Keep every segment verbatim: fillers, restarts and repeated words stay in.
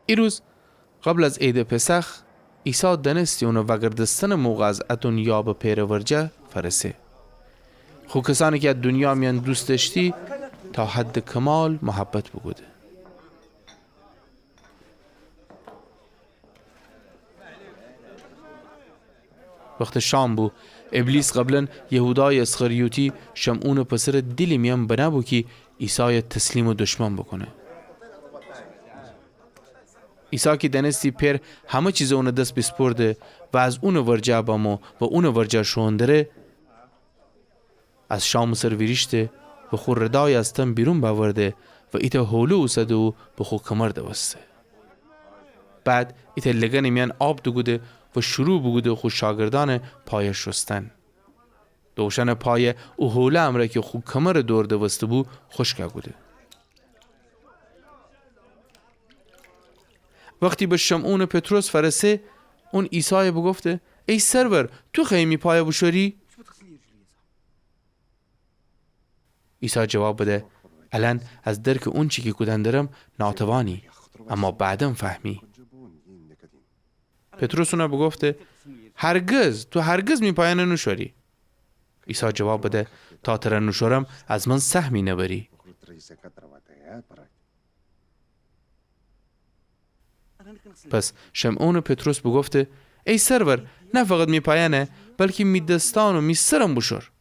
ایروز قبل از عیدٚ پسخ، عیسی دأنستی اونٚ وأگردستنٚ موقع از ا دونیا به پئرٚ ورجه فأرسه. خو کسأنی کی ا دونیا میأن دوست دأشتی، تا حدٚ کمال محبت بوکوده. وختٚ شام بو. ابلیس قبلا یهودایٚ اسخریوطی، شمعونٚ پسرٚ دیلی میأن بنه بو کی عیسای تسلیمٚ دشمن بوکونه. عیسی کی دأنستی پئر همه چیز اونٚ دس بیسپرده و از اونٚ ورجه بمو و اونٚ ورجه شوئون دره، از شامٚ سر ویریشته و خو ردای از تن بیرون بأورده و ایتأ حوله اوسده و به خو کمر دوسته. بعد ایتأ لگنٚ میأن آب دوکوده و شروع بوکوده خو شاگردأنٚ پای شوستن. د اوشأنٚ پای او حوله امرأ کی خو کمرٚ دور دوسته بو، خوشک کوده. وختی به شمعونٚ پطرس فأرسه، اون عیسای بوگفته: ای سرور، تو خوأیی می پای بوشوری؟ عیسی جواب بده: الأن از درکٚ اونچی کی کودن درم ناتوانی، اما بعدا فهمی. پطرس اون بوگفته: هرگز، تو هرگز می پایأن نوشوری. عیسی جواب بده: تا تر نوشورم، از من سهمی نبری. پس شمعونٚ پطرس بوگفته: ای سرور، نه فقط می پایأن، بلکی می دسأن و می سرم بوشور.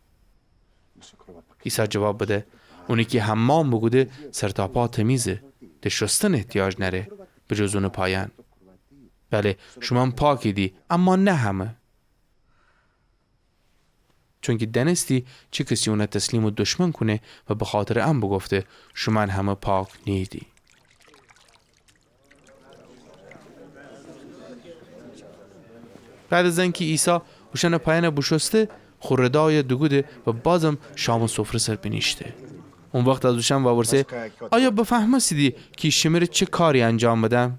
عیسی جواب بده: اونی کی حمام بوکوده، سرتاپا تمیزه، د شوستن احتیاج نأره، به جز اونٚ پایأن. بله، شومأن پاکیدی، اما نه همه. چونکی دأنستی چه کسی اون تسلیمٚ دشمن کونه و بخاطرٚ ان بوگفته: شومأن همه پاک نیییدی. بعد از انکی عیسی اوشأنٚ پایأن بوشوسته، خو ردای دوکوده و بازم شامٚ سفره سر بینیشته. او وخت از اوشأن وورسه: آیا بفهمستیدی کی شمره چه کاری انجام بدم؟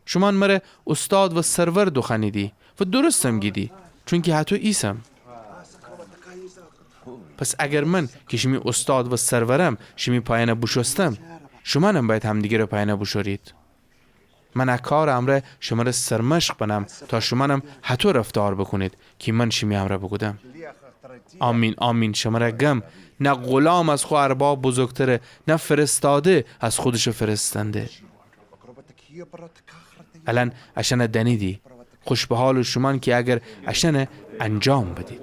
شومأن مر اوستاد و سرور دوخوأنیدی و درستم گیدی، چونکی هطو ایسم. پس اگر من کی شیمی اوستاد و سرورم شیمی پایأن بوشوستم، شومأنم بأید همدیگرٚ پایأن بوشورید. من ا کارٚ امرأ شمر سرمشق بنم تا شومأنم هطو رفتار بوکونید کی من شیمی امرأ بوکودم. آمین، آمین، شمر گم، نه غلام از خو ارباب بزرگتره، نه فرستاده از خودشٚ فرستنده. الأن اشأن دأنیدی. خوش بحالٚ شومأن کی اگر اشأن انجام بدید.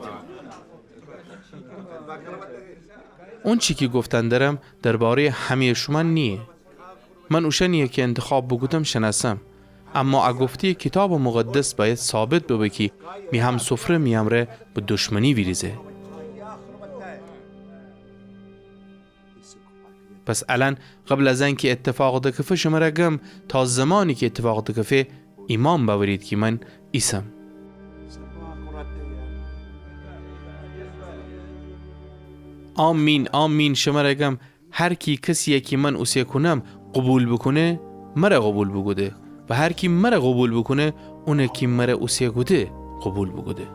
اونچی کی گفتن درم درباره‌یٚ همه‌یٚ شومأن نییه. من اوشأنی کی انتخاب بوکودم شنأسم. اما ا گفته‌یٚ کیتابٚ مقدس بأید ثابت ببه کی می همسفره می امرأ به دشمنی ویریزه. پس الأن قبل از انکی اتفاق دکفه شمر گم تا زمانی کی اتفاق دکفه ایمأن بأورید کی من ایسم. آمین، آمین، شمر گم، هر کی کسیی کی من اوسه کونم قوبیل بوکونه، مر قوبیل بوکوده. و هر کی مر قوبیل بوکونه، اون کی مر اوسه کوده قوبیل بوکوده.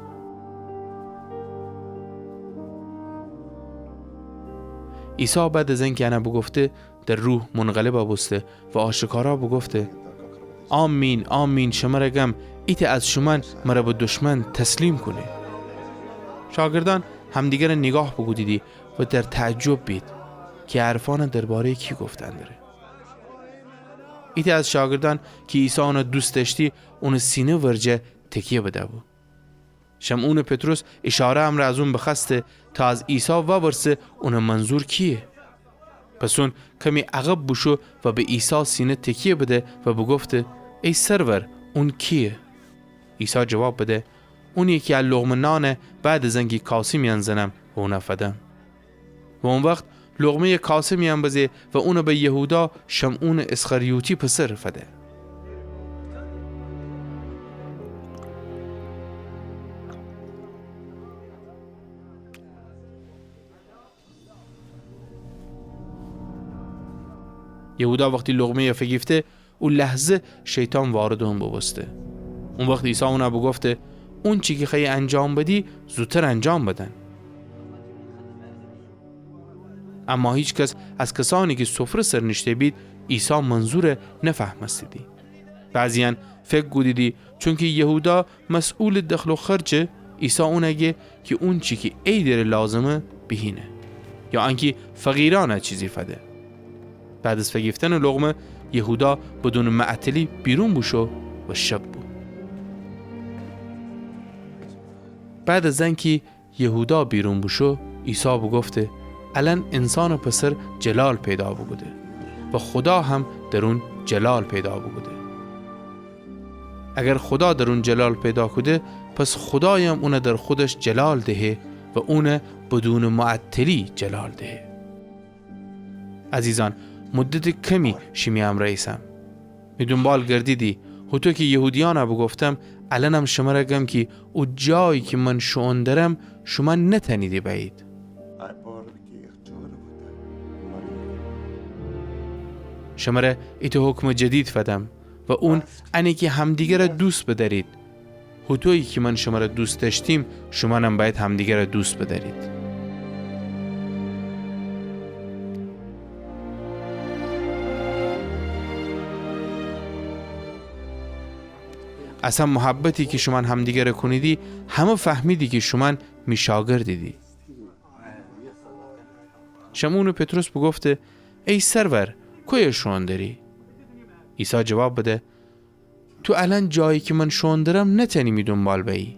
عیسی بعد از انکی ان بوگفته، در روح منقلب بوسته و آشکارا بوگفته: آمین، آمین، شمر گم، ایتأ از شومأن مر به دشمن تسلیم کونه. شاگردأن همدیگر نیگاه بوکودیدی و در تعجب بید کی ا حرفأن درباره‌یٚ کی گفتن دره. ایتأ از شاگردأن کی عیسی اون دوست دأشتی، اونٚ سینه ورجه تکیه بده‌بو. شمعونٚ پطرس ایشاره امرأ از اون بخوأسته تا از عیسی وورسه اونٚ منظور کییه. پس اون کمی عقب بوشو و به عیسی سینه تکیه بده و بوگفته: ای سرور، اون کییه؟ عیسی جواب بده: اونییه کی ا لقمه نان بعد از انکی کاسه میأن زنم و اون فدم. و او وخت لقمه‌یٚ کاسه میأن بزه و اون به یهودا، شمعونٚ اسخریوطی پسر، فده. یهودا وختی لقمه‌یٚ فیگیفته، او لحظه شیطان واردٚ اون بوبوسته. او وخت عیسی اون بوگفته: اونچی کی خوأیی انجام بدی، زودتر انجام بدن. اما هیکس از کسأنی کی سفره سر نیشته بید، عیسی منظوره نفهمستیدی. بعضیأن فکر کودیدی چونکی یهودا مسئولٚ دخل و خرجه، عیسی اونه گه کی اونچی کی عیدٚره لازمه بیهینه، یا انکی فقیرأنَ چیزی فده. بعد از فگیفتنٚ لقمه، یهودا بدونٚ معطلی بیرون بوشو و شب بو. بعد از انکی یهودا بیرون بوشو، عیسی بوگفته: الأن انسانٚ پسر جلال پیدا بوکوده و خودا هم در اون جلال پیدا بوکوده. اگر خودا در اون جلال پیدا کوده، پس خودایم اونَ در خودش جلال دهه و اونَ بدونٚ معطلی جلال دهه. عزیزأن، مدتٚ کمی شیمی امرأ ایسم. می دونبال گردیدی، هوطو کی یهودیأنَ بوگفتم، الأنم شمره گم کی او جایی کی من شوئون درم، شومأن نتأنیدی بأیید. شمره ایتأ حکمٚ جدید فدم و اون انه کی همدیگرَ دوست بدأرید. هوطویی کی من شمره دوست دأشتیم، شومأنم بأید همدیگرَ دوست بدأرید. از هم محبتی کی شومأن همدیگرَ کونیدی، همه فهمیدی کی شومأن می شاگردیدی. شمعونٚ پطرس بوگفته: ای سرور، کویه شوئون دری؟ عیسی جواب بده: تو الأن جایی کی من شوئون درم نتأنی می دونبال بأیی،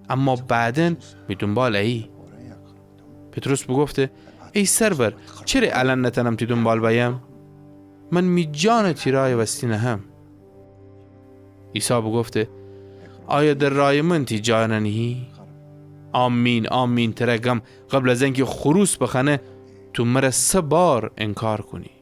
اما بعدا می دونبال أیی. پطرس بوگفته: ای سرور، چره الأن نتأنم تی دونبال بأیم؟ من می جانَ تی رأیٚ وستی نهم. عیسی بوگفته: آیا در رأیٚ من تی جانَ نیهی؟ آمین، آمین، تره گم، قبل از انکی خروس بخوأنه، تو مره سه بار انکار کونی.